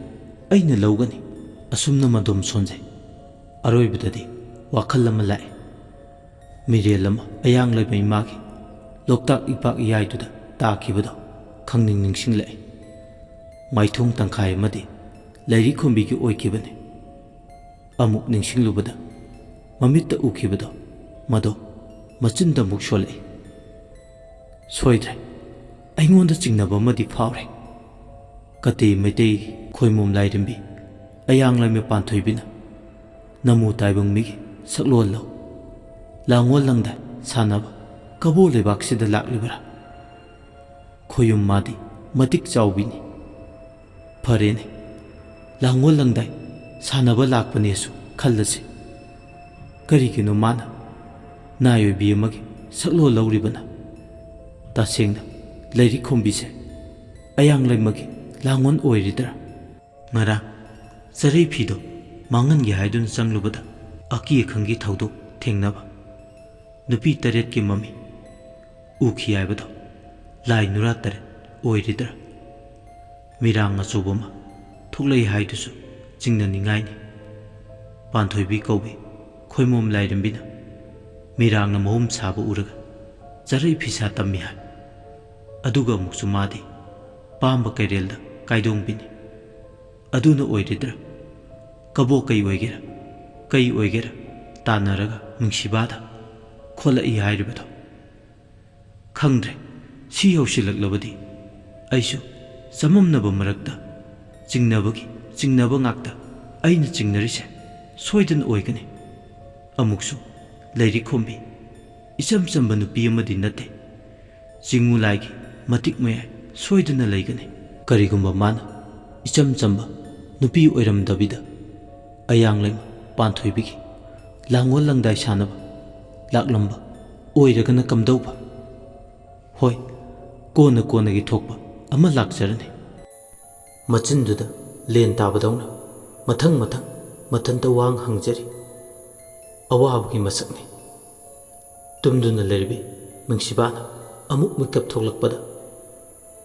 ꯑꯩꯅ ꯂꯧꯒꯅꯤ꯫ ꯑꯁꯨꯝꯅ ꯃꯗꯣꯝ ꯁꯣꯟꯖꯩ꯫ ꯑꯔꯣꯏꯕꯗꯗꯤ ꯋꯥꯈꯜ ꯑꯃ ꯂꯥꯛꯏ꯫ ꯃꯤꯔꯦꯜ ꯑꯃ ꯑꯌꯥꯡꯂꯩꯃ ꯏꯃꯥꯒꯤ ꯂꯣꯛꯇꯥꯛ ꯏꯄꯥꯛ ꯏꯌꯥꯏꯗꯨꯗ ꯇꯥꯈꯤꯕꯗꯣ ꯈꯪꯅꯤꯡ ꯅꯤꯡꯁꯤꯡꯂꯛꯏ꯫ ꯃꯥꯏꯊꯣꯡ ꯇꯪꯈꯥꯏ ꯑꯃꯗꯤ ꯂꯩꯔꯤ ꯈꯣꯝꯕꯤꯒꯤ ꯑꯣꯏꯈꯤꯕꯅꯤ꯫ ꯑꯃꯨꯛ ꯅꯤꯡꯁꯤꯡꯂꯨꯕꯗ ꯃꯃꯤꯠꯇ ꯎꯈꯤꯕꯗꯣ ꯃꯗꯣ ꯃꯆꯤꯟꯗ ꯑꯃꯨꯛ ꯁꯣꯜꯂꯛꯏ꯫ ꯁꯣꯏꯗ꯭ꯔꯦ, ꯑꯩꯉꯣꯟꯗ ꯆꯤꯡꯅꯕ ꯑꯃꯗꯤ ꯐꯥꯎꯔꯦ꯫ ꯀꯇꯦ ꯃꯩꯇꯩ ꯈꯣꯏꯃꯣꯝ ꯂꯥꯏꯔꯦꯝꯕꯤ ꯑꯌꯥꯡꯂꯩꯃ ꯄꯥꯟꯊꯣꯏꯕꯤꯅ ꯅꯃꯨ ꯇꯥꯏꯕꯪ ꯃꯤꯒꯤ ꯁꯛꯂꯣꯟ ꯂꯧ, ꯂꯥꯡꯑꯣꯜ ꯂꯪꯗꯥꯏ ꯁꯥꯟꯅꯕ ꯀꯕꯣ ꯂꯩꯕꯥꯛꯁꯤꯗ ꯂꯥꯛꯂꯤꯕꯔꯥ? ꯈꯣꯌꯨꯝ ꯃꯥꯗꯤ ꯃꯇꯤꯛ ꯆꯥꯎꯕꯤꯅꯤ꯫ ꯐꯔꯦꯅꯦ, ꯂꯥꯡꯑꯣꯜ ꯂꯪꯗꯥꯏ ꯁꯥꯟꯅꯕ ꯂꯥꯛꯄꯅꯦꯁꯨ ꯈꯜꯂꯁꯤ꯫ ꯀꯔꯤꯒꯤꯅꯣ ꯃꯥꯅ ꯅꯥꯏ ꯑꯣꯏꯕꯤ ꯑꯃꯒꯤ ꯁꯛꯂꯣꯟ ꯂꯧꯔꯤꯕꯅ? ꯇꯁꯦꯡꯅ ꯂꯩꯔꯤ ꯈꯣꯝꯕꯤꯁꯦ ꯑꯌꯥꯡꯂꯩꯃꯒꯤ ꯂꯥꯡꯑꯣꯜ ꯑꯣꯏꯔꯤꯗ꯭ꯔꯥ? ꯉꯔꯥꯡ ꯆꯔꯩ ꯐꯤꯗꯣ ꯃꯥꯡꯍꯟꯒꯦ ꯍꯥꯏꯗꯨꯅ ꯆꯪꯂꯨꯕꯗ ꯑꯀꯤ ꯑꯈꯪꯒꯤ ꯊꯧꯗꯣꯛ ꯊꯦꯡꯅꯕ꯫ ꯅꯨꯄꯤ ꯇꯔꯦꯠꯀꯤ ꯃꯃꯤ ꯎꯈꯤ ꯍꯥꯏꯕꯗꯣ ꯂꯥꯏ ꯅꯨꯔꯥ ꯇꯔꯦꯠ ꯑꯣꯏꯔꯤꯗ꯭ꯔꯥ? ꯃꯤꯔꯥꯡ ꯑꯆꯧꯕ ꯑꯃ ꯊꯣꯛꯂꯛꯏ ꯍꯥꯏꯗꯨꯁꯨ ꯆꯤꯡꯅꯅꯤꯡꯉꯥꯏꯅꯤ꯫ ꯄꯥꯟꯊꯣꯏꯕꯤ ꯀꯧꯕꯤ ꯈꯣꯏꯃꯣꯝ ꯂꯥꯏꯔꯦꯝꯕꯤꯅ ꯃꯤꯔꯥꯡꯅ ꯃꯍꯨꯝ ꯁꯥꯕ ꯎꯔꯒ ꯆꯔꯩ ꯐꯤꯁꯥ ꯇꯝꯃꯤ ꯍꯥꯏ꯫ ꯑꯗꯨꯒ ꯑꯃꯨꯛꯁꯨ ꯃꯥꯗꯤ ꯄꯥꯝꯕ ꯀꯩꯔꯦꯜꯗ ꯀꯥꯏꯗꯣꯡꯕꯤꯅꯤ꯫ ꯑꯗꯨꯅ ꯑꯣꯏꯔꯤꯗ꯭ꯔꯥ? ꯀꯕꯣꯛ ꯀꯩ ꯑꯣꯏꯒꯦꯔꯥ, ꯀꯩ ꯑꯣꯏꯒꯦꯔꯥ, ꯇꯥꯟꯅꯔꯒ ꯅꯨꯡꯁꯤꯕꯥꯗ ꯈꯣꯠꯂꯛꯏ ꯍꯥꯏꯔꯤꯕꯗꯣ꯫ ꯈꯪꯗ꯭ꯔꯦ, ꯁꯤ ꯌꯧꯁꯤꯜꯂꯛꯂꯕꯗꯤ ꯑꯩꯁꯨ ꯆꯃꯝꯅꯕ ꯃꯔꯛꯇ ꯆꯤꯡꯅꯕꯒꯤ ꯆꯤꯡꯅꯕ ꯉꯥꯛꯇ꯫ ꯑꯩꯅ ꯆꯤꯡꯅꯔꯤꯁꯦ ꯁꯣꯏꯗꯅ ꯑꯣꯏꯒꯅꯤ꯫ ꯑꯃꯨꯛꯁꯨ ꯂꯥꯏꯔꯤꯛ ꯈꯣꯝꯕꯤ ꯏꯆꯝ ꯆꯝꯕ ꯅꯨꯄꯤ ꯑꯃꯗꯤ ꯅꯠꯇꯦ꯫ ꯆꯤꯡꯃꯨ ꯂꯥꯏꯒꯤ ꯃꯇꯤꯛ ꯃꯌꯥꯏ ꯁꯣꯏꯗꯅ ꯂꯩꯒꯅꯤ꯫ ꯀꯔꯤꯒꯨꯝꯕ ꯃꯥꯅ ꯏꯆꯝ ꯆꯝꯕ ꯅꯨꯄꯤ ꯑꯣꯏꯔꯝꯗꯕꯤꯗ ꯑꯌꯥꯡ ꯂꯩꯃ ꯄꯥꯟꯊꯣꯏꯕꯤꯒꯤ ꯂꯥꯡꯑꯣꯜ ꯂꯪꯗꯥꯏ ꯁꯥꯟꯅꯕ ꯂꯥꯛꯂꯝꯕ ꯑꯣꯏꯔꯒꯅ ꯀꯝꯗꯧꯕ? ꯍꯣꯏ, ꯀꯣꯟꯅ ꯀꯣꯟꯅꯒꯤ ꯊꯣꯛꯄ ꯑꯃ ꯂꯥꯛꯆꯔꯅꯤ꯫ ꯃꯆꯤꯟꯗꯨꯗ ꯂꯦꯟ ꯇꯥꯕꯗꯧꯅ ꯃꯊꯪ ꯃꯊꯪ ꯃꯊꯟꯇ ꯋꯥꯍꯪ ꯍꯪꯖꯔꯤ꯫ ꯑꯋꯥꯕꯒꯤ ꯃꯁꯛꯅꯤ꯫ ꯇꯨꯝꯗꯨꯅ ꯂꯩꯔꯕꯤ ꯃꯤꯡꯁꯤꯕꯥꯅ ꯑꯃꯨꯛ ꯃꯤꯀꯞ ꯊꯣꯛꯂꯛꯄꯗ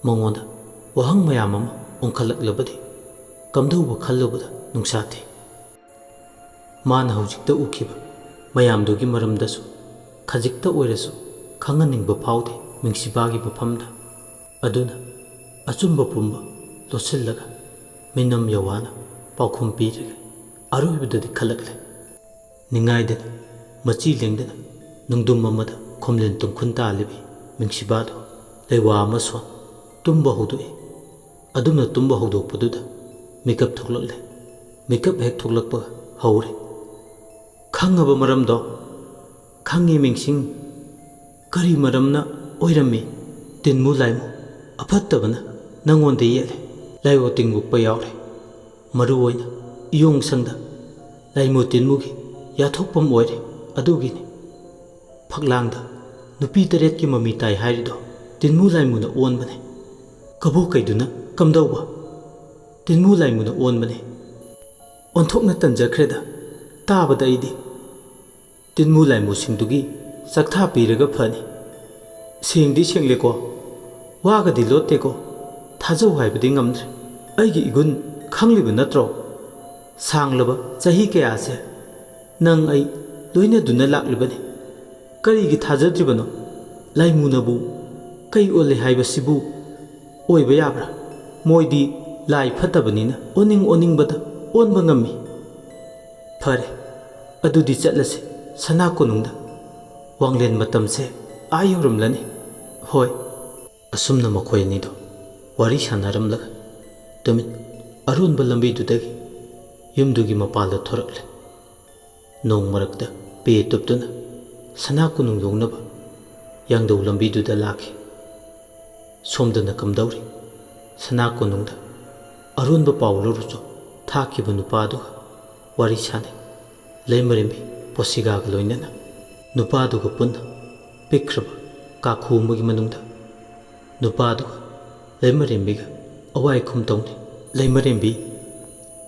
ꯃꯉꯣꯟꯗ ꯋꯥꯍꯪ ꯃꯌꯥꯝ ꯑꯃ ꯑꯣꯟꯈꯠꯂꯛꯂꯕꯗꯤ ꯀꯝꯗꯧꯕ ꯈꯜꯂꯨꯕꯗ ꯅꯨꯡꯁꯥ ꯊꯤ꯫ ꯃꯥꯅ ꯍꯧꯖꯤꯛꯇ ꯎꯈꯤꯕ ꯃꯌꯥꯝꯗꯨꯒꯤ ꯃꯔꯝꯗꯁꯨ ꯈꯖꯤꯛꯇ ꯑꯣꯏꯔꯁꯨ ꯈꯪꯍꯟꯅꯤꯡꯕ ꯐꯥꯎꯗꯦ ꯃꯤꯡꯁꯤꯕꯥꯒꯤ ꯃꯐꯝꯗ꯫ ꯑꯗꯨꯅ ꯑꯆꯨꯝꯕ ꯄꯨꯝꯕ ꯂꯣꯠꯁꯤꯜꯂꯒ ꯃꯤꯅꯝ ꯌꯧꯋꯥꯅ ꯄꯥꯎꯈꯨꯝ ꯄꯤꯔꯒ ꯑꯔꯣꯏꯕꯗꯗꯤ ꯈꯜꯂꯛꯂꯦ꯫ ꯅꯤꯡꯉꯥꯏꯗꯅ, ꯃꯆꯤ ꯂꯦꯡꯗꯅ ꯅꯨꯡꯗꯨꯝ ꯑꯃꯗ ꯈꯣꯝꯂꯦꯟ ꯇꯨꯝꯈꯨꯟ ꯇꯥꯜꯂꯤꯕꯤ ꯃꯤꯡꯁꯤꯕꯥꯗꯣ ꯂꯩꯋꯥ ꯑꯃ ꯁꯣꯟ ꯇꯨꯝꯕ ꯍꯧꯗꯣꯛꯏ꯫ ꯑꯗꯨꯝꯅ ꯇꯨꯝꯕ ꯍꯧꯗꯣꯛꯄꯗꯨꯗ ꯃꯤꯀꯞ ꯊꯣꯛꯂꯛꯂꯦ꯫ ꯃꯤꯀꯞ ꯍꯦꯛ ꯊꯣꯛꯂꯛꯄꯒ ꯍꯧꯔꯦ꯫ "ꯈꯪꯉꯕ ꯃꯔꯝꯗꯣ?" "ꯈꯪꯉꯤ ꯃꯤꯡꯁꯤꯡ꯫" "ꯀꯔꯤ ꯃꯔꯝꯅ ꯑꯣꯏꯔꯝꯃꯤ?" "ꯇꯤꯟꯃꯨ ꯂꯥꯏꯃꯨ ꯑꯐꯠꯇꯕꯅ ꯅꯪꯉꯣꯟꯗ ꯌꯦꯠꯂꯦ꯫ ꯂꯥꯏꯑꯣ ꯇꯤꯟ ꯃꯨꯛꯄ ꯌꯥꯎꯔꯦ꯫ ꯃꯔꯨ ꯑꯣꯏꯅ ꯏꯌꯣꯡ ꯁꯪꯗ ꯂꯥꯏꯃꯨ ꯇꯤꯟꯃꯨꯒꯤ ꯌꯥꯊꯣꯛꯐꯝ ꯑꯣꯏꯔꯦ꯫ ꯑꯗꯨꯒꯤꯅꯤ ꯐꯛꯂꯥꯡꯗ ꯅꯨꯄꯤ ꯇꯔꯦꯠꯀꯤ ꯃꯃꯤ ꯇꯥꯏ ꯍꯥꯏꯔꯤꯗꯣ꯫ ꯇꯤꯟꯃꯨ ꯂꯥꯏꯃꯨꯅ ꯑꯣꯟꯕꯅꯦ꯫ ꯀꯕꯣꯛ ꯀꯩꯗꯨꯅ ꯀꯝꯗꯧꯕ?" "ꯇꯤꯟꯃꯨ ꯂꯥꯏꯃꯨꯅ ꯑꯣꯟꯕꯅꯦ꯫" "ꯑꯣꯟꯊꯣꯛꯅ ꯇꯟꯖꯈ꯭ꯔꯦꯗ꯫ ꯇꯥꯕꯗ ꯑꯩꯗꯤ ꯇꯤꯟꯃꯨ ꯂꯥꯏꯃꯨꯁꯤꯡꯗꯨꯒꯤ ꯆꯥꯛꯊꯥ ꯄꯤꯔꯒ ꯐꯅꯤ꯫ ꯁꯦꯡꯗꯤ ꯁꯦꯡꯂꯦꯀꯣ, ꯋꯥꯒꯗꯤ ꯂꯣꯠꯇꯦꯀꯣ, ꯊꯥꯖꯧ ꯍꯥꯏꯕꯗꯤ ꯉꯝꯗ꯭ꯔꯦ꯫ ꯑꯩꯒꯤ ꯏꯒꯨꯟ ꯈꯪꯂꯤꯕ ꯅꯠꯇ꯭ꯔꯣ? ꯁꯥꯡꯂꯕ ꯆꯍꯤ ꯀꯌꯥꯁꯦ ꯅꯪ ꯑꯩ ꯂꯣꯏꯅꯗꯨꯅ ꯂꯥꯛꯂꯤꯕꯅꯤ꯫ ꯀꯔꯤꯒꯤ ꯊꯥꯖꯗ꯭ꯔꯤꯕꯅꯣ? ꯂꯥꯏꯃꯨꯅꯕꯨ ꯀꯩ ꯑꯣꯜꯂꯦ ꯍꯥꯏꯕꯁꯤꯕꯨ ꯑꯣꯏꯕ ꯌꯥꯕ꯭ꯔꯥ? ꯃꯣꯏꯗꯤ ꯂꯥꯏ ꯐꯠꯇꯕꯅꯤꯅ ꯑꯣꯟꯅꯤꯡ ꯑꯣꯟꯅꯤꯡꯕꯗ ꯑꯣꯟꯕ ꯉꯝꯃꯤ꯫ ꯐꯔꯦ, ꯑꯗꯨꯗꯤ ꯆꯠꯂꯁꯤ ꯁꯅꯥ ꯀꯣꯅꯨꯡꯗ꯫ ꯋꯥꯡꯂꯦꯟ ꯃꯇꯝꯁꯦ ꯑꯥ ꯌꯧꯔꯝꯂꯅꯤ꯫ ꯍꯣꯏ꯫ ꯑꯁꯨꯝꯅ ꯃꯈꯣꯏ ꯑꯅꯤꯗꯣ ꯋꯥꯔꯤ ꯁꯥꯟꯅꯔꯝꯂꯒ ꯇꯨꯃꯤꯟ ꯑꯔꯣꯟꯕ ꯂꯝꯕꯤꯗꯨꯗꯒꯤ ꯌꯨꯝꯗꯨꯒꯤ ꯃꯄꯥꯟꯗ ꯊꯣꯔꯛꯂꯦ꯫ ꯅꯣꯡ ꯃꯔꯛꯇ ꯄꯦ ꯇꯨꯞꯇꯨꯅ ꯁꯅꯥ ꯀꯣꯅꯨꯡ ꯌꯧꯅꯕ ꯌꯥꯡꯗꯧ ꯂꯝꯕꯤꯗꯨꯗ ꯂꯥꯛꯈꯤ꯫ ꯁꯣꯝꯗꯅ ꯀꯝꯗꯧꯔꯤ? ꯁꯅꯥ ꯀꯣꯅꯨꯡꯗ ꯑꯔꯣꯟꯕ ꯄꯥꯎ ꯂꯧꯔꯨꯆꯣ ꯊꯥꯈꯤꯕ ꯅꯨꯄꯥꯗꯨꯒ ꯋꯥꯔꯤ ꯁꯥꯟꯅꯩ꯫ ꯂꯩꯃꯔꯦꯝꯕꯤ ꯄꯣꯁꯤꯒꯥꯒ ꯂꯣꯏꯅꯅ ꯅꯨꯄꯥꯗꯨꯒ ꯄꯨꯟꯅ ꯄꯤꯛꯈ꯭ꯔꯕ ꯀꯥꯈꯨ ꯑꯃꯒꯤ ꯃꯅꯨꯡꯗ ꯅꯨꯄꯥꯗꯨꯒ ꯂꯩꯃꯔꯦꯝꯕꯤꯒ ꯑꯋꯥꯏ ꯈꯨꯝ ꯇꯧꯅꯩ꯫ ꯂꯩꯃꯔꯦꯝꯕꯤ,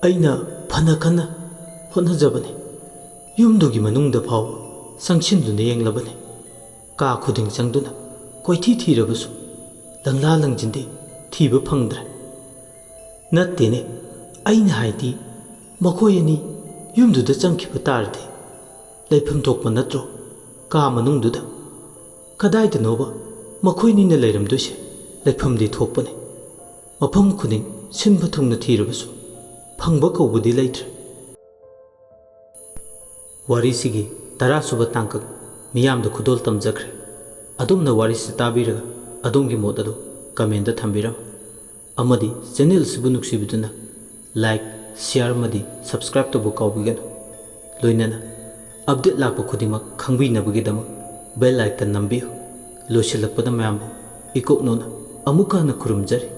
ꯑꯩꯅ ꯐꯅ ꯀꯟꯅ ꯍꯣꯠꯅꯖꯕꯅꯤ꯫ ꯌꯨꯝꯗꯨꯒꯤ ꯃꯅꯨꯡꯗ ꯐꯥꯎꯕ ꯆꯪꯁꯤꯟꯗꯨꯅ ꯌꯦꯡꯂꯕꯅꯤ꯫ ꯀꯥ ꯈꯨꯗꯤꯡ ꯆꯪꯗꯨꯅ ꯀꯣꯏꯊꯤ ꯊꯤꯔꯕꯁꯨ ꯂꯪꯂꯥ ꯂꯪꯖꯤꯟꯗꯤ ꯊꯤꯕ ꯐꯪꯗ꯭ꯔꯦ꯫ ꯅꯠꯇꯦꯅꯦ, ꯑꯩꯅ ꯍꯥꯏꯗꯤ ꯃꯈꯣꯏ ꯑꯅꯤ ꯌꯨꯝꯗꯨꯗ ꯆꯪꯈꯤꯕ ꯇꯥꯔꯗꯤ ꯂꯩꯐꯝ ꯊꯣꯛꯄ ꯅꯠꯇ꯭ꯔꯣ? ꯀꯥ ꯃꯅꯨꯡꯗꯨꯗ ꯀꯗꯥꯏꯗꯅꯣꯕ ꯃꯈꯣꯏꯅꯤꯅ ꯂꯩꯔꯝꯗꯣꯏꯁꯦ? ꯂꯩꯐꯝꯗꯤ ꯊꯣꯛꯄꯅꯤ꯫ ꯃꯐꯝ ꯈꯨꯗꯤꯡ ꯁꯤꯟꯕ ꯊꯨꯡꯅ ꯊꯤꯔꯕꯁꯨ ꯐꯪꯕ ꯀꯧꯕꯗꯤ ꯂꯩꯇ꯭ꯔꯦ꯫ ꯋꯥꯔꯤꯁꯤꯒꯤ ꯇꯔꯥꯁꯨꯕ ꯇꯥꯡꯀꯛ ꯃꯤꯌꯥꯝꯗ ꯈꯨꯗꯣꯜ ꯇꯝꯖꯈ꯭ꯔꯦ꯫ ꯑꯗꯣꯝꯅ ꯋꯥꯔꯤꯁꯤ ꯇꯥꯕꯤꯔꯒ ꯑꯗꯣꯝꯒꯤ ꯃꯣꯠ ꯑꯗꯨ ꯀꯃꯦꯟꯗ ꯊꯝꯕꯤꯔꯝꯃꯨ꯫ ꯑꯃꯗꯤ ꯆꯦꯅꯦꯜ ꯑꯁꯤꯕꯨ ꯅꯨꯡꯁꯤꯕꯤꯗꯨꯅ ꯂꯥꯏꯛ, ꯁꯤꯌꯥꯔ ꯑꯃꯗꯤ ꯁꯕꯁꯀ꯭ꯔꯥꯏꯕ ꯇꯧꯕ ꯀꯥꯎꯕꯤꯒꯅꯨ꯫ ꯂꯣꯏꯅꯅ ꯑꯞꯗꯦꯠ ꯂꯥꯛꯄ ꯈꯨꯗꯤꯡꯃꯛ ꯈꯪꯕꯤꯅꯕꯒꯤꯗꯃꯛ ꯕꯦꯜ ꯑꯥꯏꯀꯟ ꯅꯝꯕꯤꯌꯨ꯫ ꯂꯣꯏꯁꯤꯜꯂꯛꯄꯗ ꯃꯌꯥꯝꯕꯨ ꯏꯀꯣꯛꯅꯣꯅ ꯑꯃꯨꯛꯀ ꯍꯟꯅ ꯈꯨꯔꯨꯝꯖꯔꯤ꯫